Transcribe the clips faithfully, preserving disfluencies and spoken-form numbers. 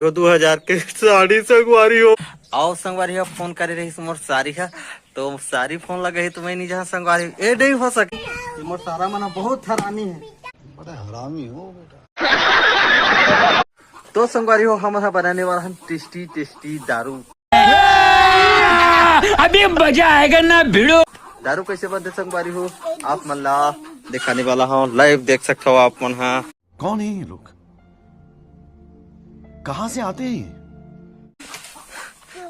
यो दू हजार के साड़ी संगवारी हो। आओ संगवारी हो, फोन करे रहिस मोर सारी ह, तो सारी फोन लगे ही तो मैं नहीं जहाँ संगवारी हो। ए, नहीं हो सके। ये मोर सारा मन बहुत हरामी है। बड़ा हरामी हो बेटा। तो संगवारी हो, हम ह बनाने वाला हम टेस्टी टेस्टी दारू। अभी मजा आएगा ना भिड़ो। दारू कैसे बनते संगवारी हो, आप मन ला दिखाने वाला हूँ लाइव। देख सकते हो आप मन हा। कौन है ये लोग? कहाँ से आते हैं ये?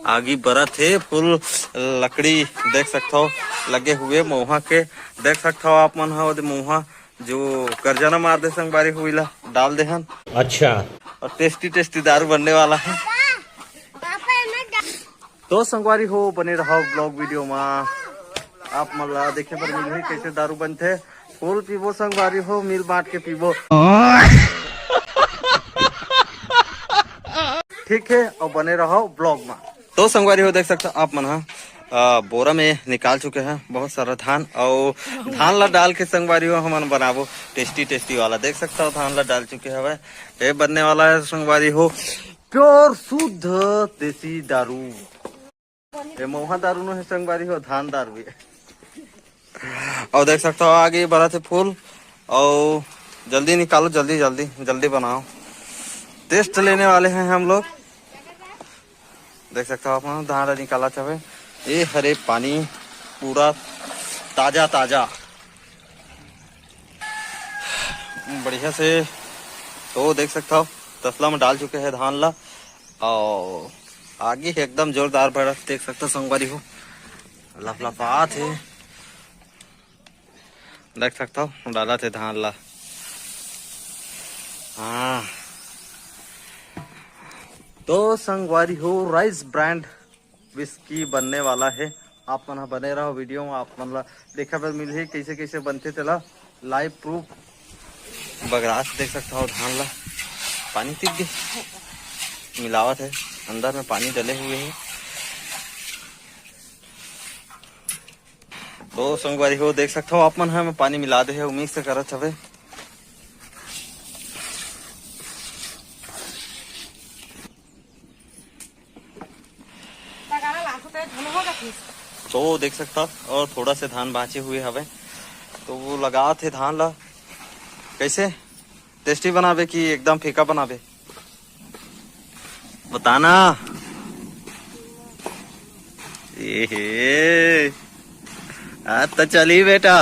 आगी बरत हे, फुल लकड़ी देख सकथव लगे हुए मउहा के। देख सकथव आप मन ह, ओदे मउहा जो गर्जना मार दे संगवारी हो, इला डाल दे हन। अच्छा। और टेस्टी टेस्टी दारू बनने वाला है। तो संगवारी हो, बने रहो ब्लॉग वीडियो मा, आप मन ला देखे बर मिलही कैसे दारू बनथे। फुल पीबो संगवारी हो, मिल बांट के पीबो। ठीक है, और बने रहो ब्लॉग मा। तो संगवारी हो, देख सकता आप मन हा, अ, बोरा में निकाल चुके हैं बहुत सारा धान, और धान ला डाल के संगवारी हो हमन बनाबो टेस्टी टेस्टी वाला। देख सकता हो धान ला डाल चुके हवे। ये बनने वाला है संगवारी हो प्योर शुद्ध देसी दारू। ये महुआ दारू नो है संगवारी हो, धान दारू है। और देख सकता हो आगे बढ़त है फूल। और जल्दी निकालो, जल्दी जल्दी जल्दी बनाओ, टेस्ट लेने वाले हैं हम लोग। देख सकता हो आप मन, धान ला निकालत हवे। ए हरे पानी पूरा ताजा ताजा, बढ़िया से। तो देख सकता हो तसला में डाल चुके हैं धान ला। और आगे एकदम जोरदार बढ़त देख सकता हो संगवारी हो, लफलफात है। देख सकता हो डालत है धान ला। हाँ, तो संगवारी हो, राइस ब्रांड विस्की बनने वाला है। आप मन ह बने रहो वीडियो में, आप मन ला देखे बर मिलही कैसे कैसे बनथे तेला। Live proof. बगरात देख सकता हो धान ला, पानी टिक गे, मिलावत है, अंदर में पानी डले हुए है। तो संगवारी हो देख सकता हो आप मन ह, मैं पानी मिला दे है, मिक्स करत हवे। तो देख सकता हो, और थोड़ा से धान बाँचे हुए हवे, तो वो लगात हे धान ला। कैसे टेस्टी बनाबे कि एकदम फीका बनाबे, बताना। एहे, आज तो चली बेटा।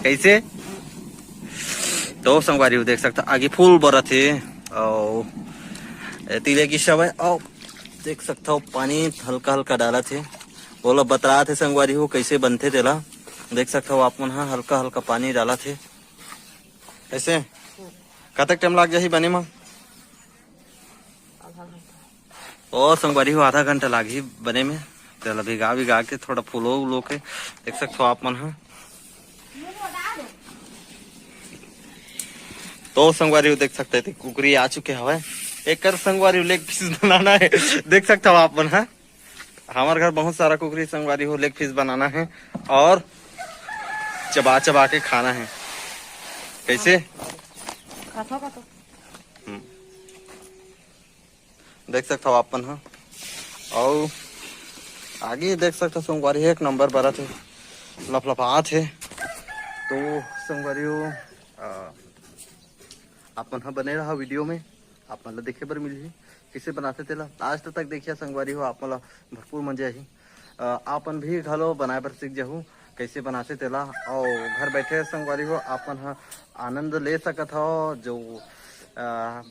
कैसे? तो संगवारी हो देख सकता आगे फूल बरत हे, और एती ले गिस हवय, और देख सकता हो पानी हल्का हल्का डालत हे। ओला बतरात हे संगवारी हो कैसे बनथे तेला। देख सकता हो आप मन ह हल्का हल्का पानी डालत हे। ऐसे कतक टाइम लाग जाही बने म? और संगवारी हो आधा घंटा लागही बने में। तेला भिगा भिगा के थोड़ा फूलो उलो के देख सकथो आप मन ह। तो संगवारी हो देख सकते थे कुकरी आ चुके हवय। एकर संगवारी लेग पीस बनाना है, देख सकथो आप मन ह। हमारे घर बहुत सारा कुकरी संगवारी हो लेग पीस बनाना है और चबा चबा के खाना है। कैसे? खाथो का तो। हम्म। देख सकता हो आप मन ह। अउ आगे देख सकता हो संगवारी एक नंबर बरत हे, लफलफात हे। तो संगवारी हो, अ, आप मन ह बने रहा वीडियो में, आप मन ल देखे बर मिलही कैसे बनाथे तेला। लास्ट तक देखिए संगवारी हो, आप मन ल भरपूर मजा आही। अ, आप मन भी घलो बनाए बर सीख जाहू कैसे बनाथे तेला। अउ घर बैठे संगवारी हो, आप मन ह आनंद ले सकत हो जो, अ,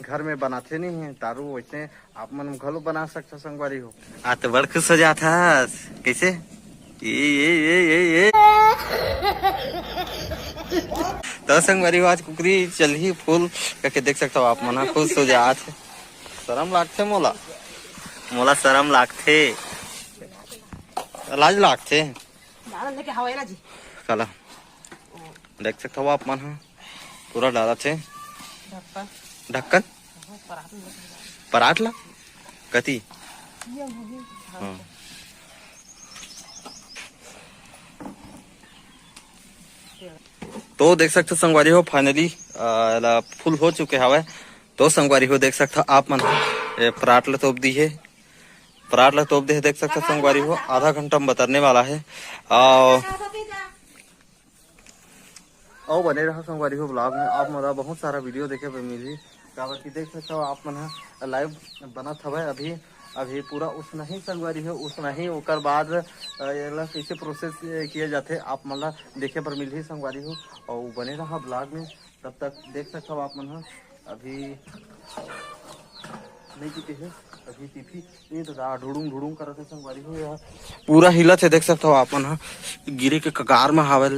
घर में बनाथे नहीं है दारू, वैसे आप मन घलो बना सकथो संगवारी हो। आ तो बड़ खुश हो जात हस। कैसे? ये, ये, ये, ये, ये। तो संगवारी हो, आज कुकरी चलही फूल करके देख सकता हो आप मन ह, खुश हो जात हे। शरम लागथे मोला, मोला शरम लागथे, लाज लागथे। दादा लेके हवा एला जी। काला देख सकत हव आप मन ह, पूरा डालत हे ढक्कन। ढक्कन? परात में। परात ला? कति? ये वही। हाँ। तो देख सकते हो संगवारी हो, finally, अ, एला full हो चुके हवय। तो संगवारी हो, देख सकथव आप मन ह, ए, परात ल तोप दी हे, परात ल तोप दे हे। देख सकथव संगवारी हो, आधा घंटा में बतरने वाला हे। अउ अउ बने रहा संगवारी हो vlog में, आप मन ला बहुत सारा video देखे बर मिलही। काबर कि देख सकथव आप मन ह, live बनत हवय अभी, अभी पूरा उसनही संगवारी हो, उसनही ओकर बाद, अ, एला कइसे process किया जाथे, आप मन ला देखे बर मिलही संगवारी हो। अउ बने रहा vlog में, तब तक देख सकथव आप मन ह अभी नहीं टिपे हे, अभी टिपही। ये तो दा ढुड़ुंग ढुड़ुंग करत हे संगवारी हो यार, पूरा हिलत हे। देख सकथव आप मन ह, गिरे के कगार म हावय,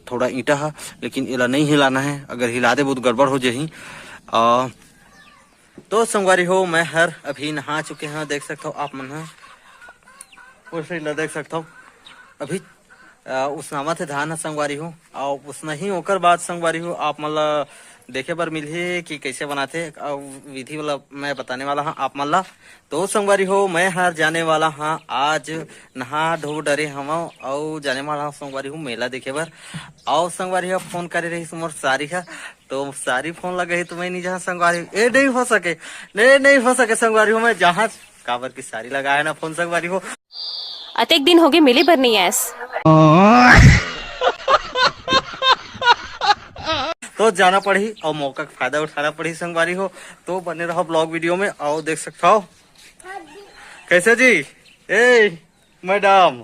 थोड़ा ईंटा ह, लेकिन एला नहीं हिलाना हे, अगर हिला देबो तो गड़बड़ हो जाही। अ, तो संगवारी हो, मैं हर अभी नहा चुके हंव, देख सकथव आप मन ह। ओसरी ला देख सकथव, अभी, अ, उसनावत हे धान ह संगवारी हो, अउ उसनही ओकर बाद संगवारी हो, आप मन ला देखे बर मिलही कि कइसे बनाथे, अउ विधि वाला मैं बताने वाला हंव आप मन ला। तो संगवारी हो, मैं हर जाने वाला हंव आज नहा धो डरे हवंव, अउ जाने वाला हंव संगवारी हो मेला देखे बर। अउ संगवारी हो, phone करे रहिस मोर सारी ह, तो सारी phone लगाही तो मैं नहीं जाहंव संगवारी हो। ए, नहीं हो सके, नहीं, नहीं हो सके संगवारी हो, मैं जाहंव, काबर कि सारी लगाए हे ना phone संगवारी हो। अतेक दिन होगे मिले बर नइ आयस। तो जाना पड़ही अउ मौका के फायदा उठाना पड़ही संगवारी हो। तो बने रहो vlog video में। अउ देख सकथव कैसे जी, ए madam,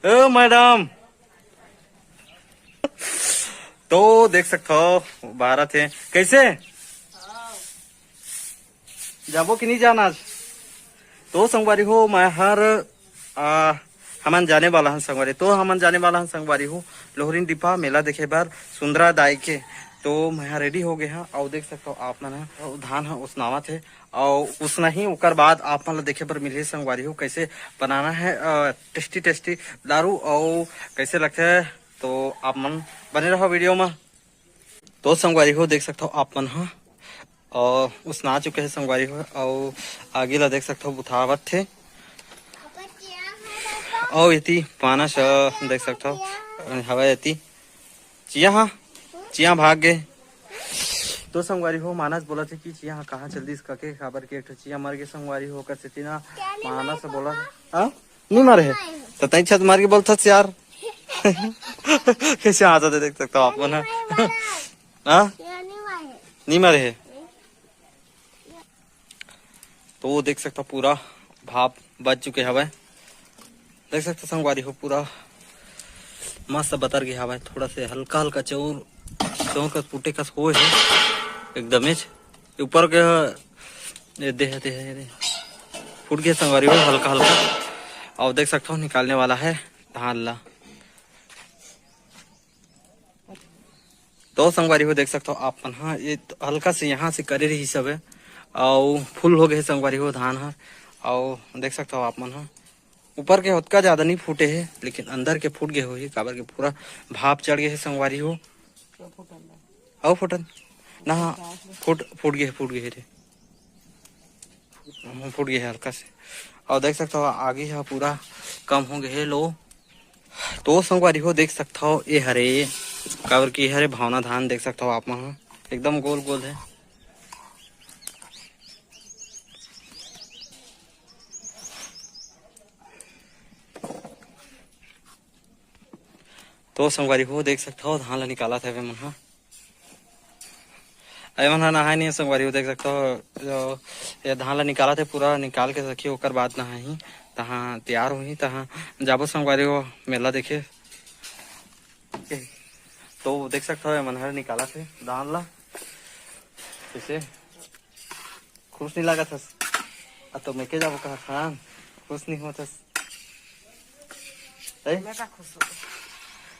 ए madam, तो देख सकथव बारत हे कैसे जाबो कि नहीं जाना आज? तो संगवारी हो, मैं हर, आ, हमन जाने वाला हन संगवारी, तो हमन जाने वाला हन संगवारी हो लोहरिन डिपा मेला देखे बर सुंदरा दाई के। तो मैं हर ready हो गए हंव, अउ देख सकथव आप मन ह, अउ धान ह उसनावत हे, अउ उसनही ओकर बाद आप मन ल देखे बर मिलही संगवारी हो कैसे बनाना है, अ, tasty tasty लारू, अउ कैसे लगथे, तो आप मन बने रहो video में। तो संगवारी हो, देख सकथव आप मन ह, अउ उसना चुके हे संगवारी हो, अउ आगी ला देख सकथव बुतावत हे, अउ एती पानस देख सकथव हवय, एती चिया हा, चिया भाग गे। तो संगवारी हो, मानस बोलत हे कि चिया हा कहाँ चल दिस कके, काबर के एक ठो चिया मर गे संगवारी हो, ओकर सेती ना मानस बोलत हे। हाँ? नहीं मरे हे? तो तई छत मार के बोलथस यार। कैसे आ जाते, देख सकथव आप मन ह। हाँ? नहीं मरे हे? तो वो देख सकथव पूरा भाप बच चुके हवय। देख सकथव संगवारी हो, पूरा मस्त बतर गे हवय। थोड़ा से हल्का हल्का चौर, चौर कस फूटे कस होए हे एकदमेच। ऊपर के ह-, ये दे, दे, दे, फूट गे संगवारी हो हल्का हल्का। अउ देख सकथव निकालने वाला है धान ला। तो संगवारी हो, देख सकथव आप मन ह, ये तो हल्का से यहाँ से करे रहिस हवे, अउ full हो गए हे संगवारी हो धान ह। अउ देख सकथव आप मन ह, ऊपर के ओतका ज्यादा नहीं फूटे हे, लेकिन अंदर के फूट गए होही, काबर के पूरा भाप चढ़ गए हे संगवारी हो। अउ फूटन ना, फूट, फूट गए, फूट गए रे। हम्म, फूट गए हे हल्का से। अउ देख सकथव आगी ह पूरा कम हो गए हे लो। तो संगवारी हो, देख सकथव ए हरे, काबर कि ए हरे भावना धान, देख सकथव आप मन ह, एकदम गोल गोल हे। तो संगवारी हो, देख सकथव धान ला निकालत हवे मन ह। अरे मन ह नहाए नहीं हे संगवारी हो, देख सकथव जो ये धान ला निकालत हे, पूरा निकाल के रखी, ओकर बाद नहाही, तहाँ तैयार होही, तहाँ जाबो संगवारी हो मेला देखे। तो देख सकथव ये मन ह निकालत हे धान ला, जैसे खुश नहीं लागत हस? आ तो मैं के जाबो कहा खान, खुश नहीं होत हस? हैं? मैं का खुश हो?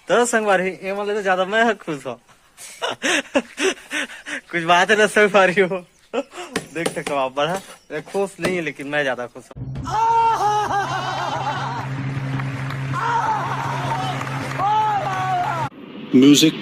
तो संगवारी, ये मन ले तो ज्यादा मैं ह खुश हो। कुछ बात है ना संगवारी हो। देख सकते हो आप बड़ा, मैं खुश नहीं है, लेकिन मैं ज्यादा खुश हूँ। Music।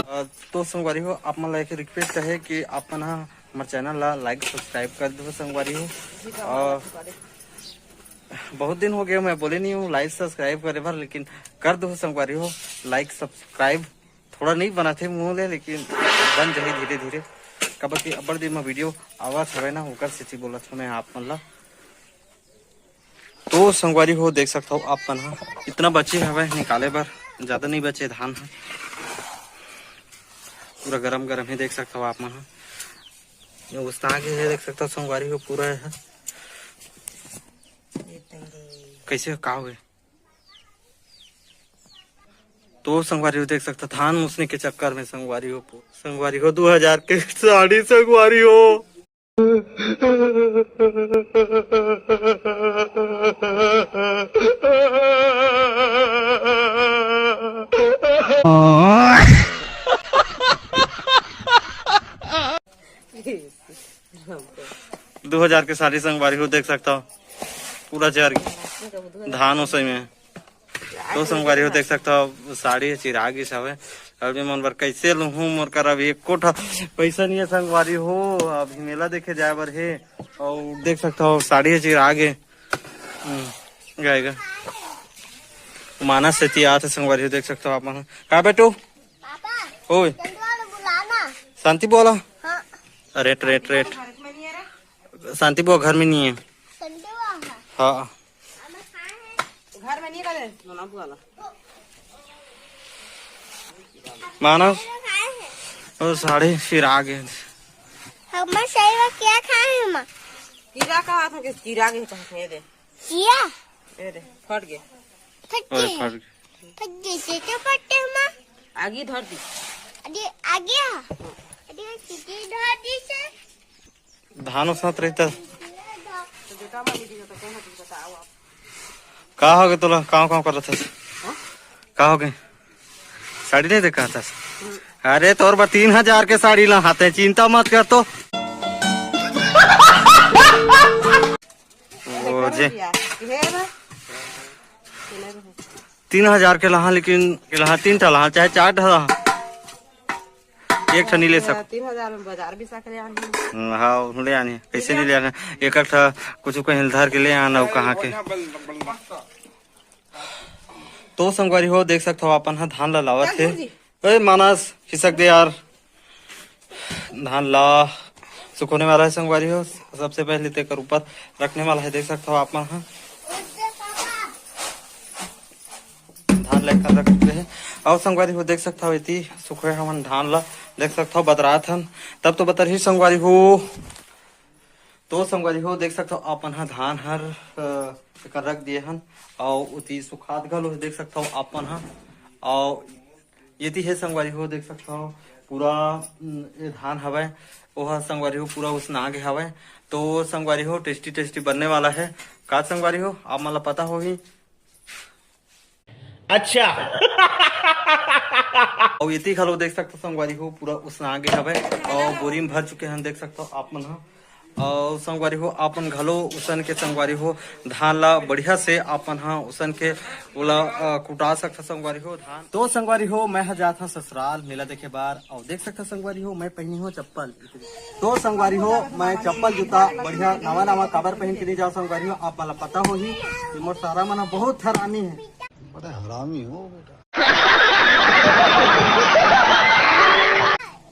अ, तो संगवारी हो, आप मन ला एक request है कि आप मन ह हमर channel ला like subscribe कर दो संगवारी हो। और बहुत दिन हो गए, मैं बोले नहीं हूँ लाइक सब्सक्राइब करे बर, लेकिन कर दो संगवारी हो लाइक सब्सक्राइब। थोड़ा नहीं बनाथे मुंह ले, लेकिन बन जाही धीरे धीरे, काबर कि अब्बड़ दिन में वीडियो आवत हवे ना, ओकर सेती बोलत हूँ मैं आप मन ला। तो संगवारी हो, देख सकत हव आप मन ह, इतना बचे हवय निकाले बर, ज्यादा नहीं बचे धान ह, पूरा गरम गरम ही देख सकत हव आप मन ह। ये उस्ताह के है, देख सकत हव संगवारी हो, पूरा है। कैसे का हुए? तो संगवारी हो, देख सकत हव धान उसने के चक्कर में संगवारी हो, संगवारी हो, दो हजार के साड़ी संगवारी हो। दो हजार के साड़ी संगवारी हो, देख सकत हव पूरा जर धान ओसई में। तो संगवारी हो, देख सकत हव साड़ी चिरा गिस हवे। अभी मैं ओला कैसे लूहूं, मोर करा अभी एको ठा पैसा नहीं है संगवारी हो, अभी मेला देखे जाए बर हे। अउ देख सकत हव साड़ी चिरा गे। हम्म, गाएगा। मानस सेती आत हे संगवारी हो, देख सकत हव आप मन। का बेटू? पापा, ओए। चंदवा को बुलाना। शांति बोला। हाँ। अरे, रेट, रेट। शांति बुआ घर में नहीं है। संडे हुआ है। हाँ। घर में नहीं करे, नोना बुआ ला। मानस, वो साड़ी फिर आ गए। हम सही में क्या खाए हैं, माँ? कीड़ा कहा था कि कीड़ा के कहा था, ये दे। किया? ये दे, फट गए। फट ओए, गए। फट गए। फट गए, कैसे फटे, माँ? आगी धर दी। अरे, आ गया। अरे, सीधी धर दी से। धान ओसनत रही त। का होगे तोला? कांव कांव करत हस? का होगे? साड़ी नहीं देखा था? अरे, तोर बर तीन हजार के साड़ी ला हाथे, चिंता मत कर तो। ओ जे। तीन हजार के लहा, लेकिन के लहा, तीन ठा लहा, चाहे चार ठा लहा। एक ठन नहीं ले सक। तीन हजार में बाजार भी सक ले आनी। हम्म, हाँ, ले आनी। कैसे नहीं ले आना? एक एक ठा कुछ कहीं धर के ले आना, वो कहाँ के। तो संगवारी हो, देख सकत हव, अपन ह धान ला लावत हे। ए, मानस, खिसक दे यार। धान ला सुखोने वाला है संगवारी हो। सबसे पहले तेकर ऊपर रखने वाला है, देख सकत हव, आप मन ह। धान ला एकर रख दे हे। अउ संगवारी हो, देख सकत हव, एती सुखोए हमन धान ला, देख सकत हव, बतरात हन, तब तो बतरही संगवारी हो। तो संगवारी हो, देख सकत हव, अपन ह धान हर, अ, एकर रख दिए हन, अउ उती सुखात घलो हे, देख सकत हव, अपन ह। अउ एती हे संगवारी हो, देख सकत हव, पूरा, उम, ये धान हवय, ओह संगवारी हो, पूरा उसना गे हवय। तो संगवारी हो, tasty tasty बनने वाला है। का संगवारी हो, आप मन ला पता होही। अच्छा। अउ एती घलो देख सकत हव संगवारी हो, पूरा उसना गे हवय अउ बोरी में भर चुके हन, देख सकत हव आप मन ह। अउ संगवारी हो, आप मन घलो उसन के संगवारी हो, धान ला बढ़िया से आप मन ह उसन के ओला, अ, कुटा सकत हव संगवारी हो धान। तो संगवारी हो, मैं ह जात हव ससुराल मेला देखे बर। अउ देख सकत हव संगवारी हो, मैं पहिनी हव चप्पल। तो संगवारी हो, मैं चप्पल जूता बढ़िया नवा नवा काबर पहिन के नहीं जाव संगवारी हो, आप मन ला पता होही कि मोर सारा मन ह बहुत हरामी है। बड़ा हरामी हो बेटा।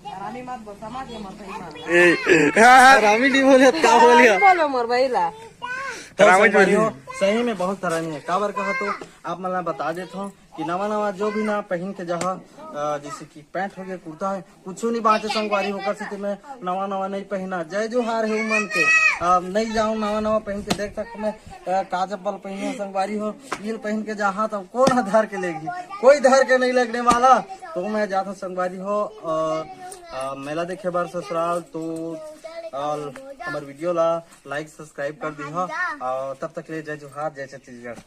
हरामी मत बोल, समझ ले मोर भाई मत। ए, हाँ, हाँ। हरामी नहीं बोले, अब का बोलिया? हरामी बोलो मोर भाई ला। तो हरामी संगवारी हो, सही में बहुत हरामी है। काबर कहा तो आप मन ला बता देत हव कि नवा नवा जो भी ना पहिन के जहा, अ, जैसे कि पैंट हो गया, कुर्ता है, कुछ नहीं बांचे संगवारी हो, ओकर सेती मैं नवा नवा नहीं पहिना। जय जोहार हे उमन के। अब नहीं जाऊं नवा नवा पहिन के, देख सकत हव मैं, अ, का चप्पल पहिने हव संगवारी हो, हील पहिन के जाहा तब कौन ह धर के लेगी? कोई धर के नहीं लेगने वाला। तो मैं जात हव संगवारी हो, अ, अ, मेला देखे बर ससुराल। तो, अ, हमर video ला like subscribe कर दीहा, अउ तब तक ले जय जोहार, जय छत्तीसगढ़।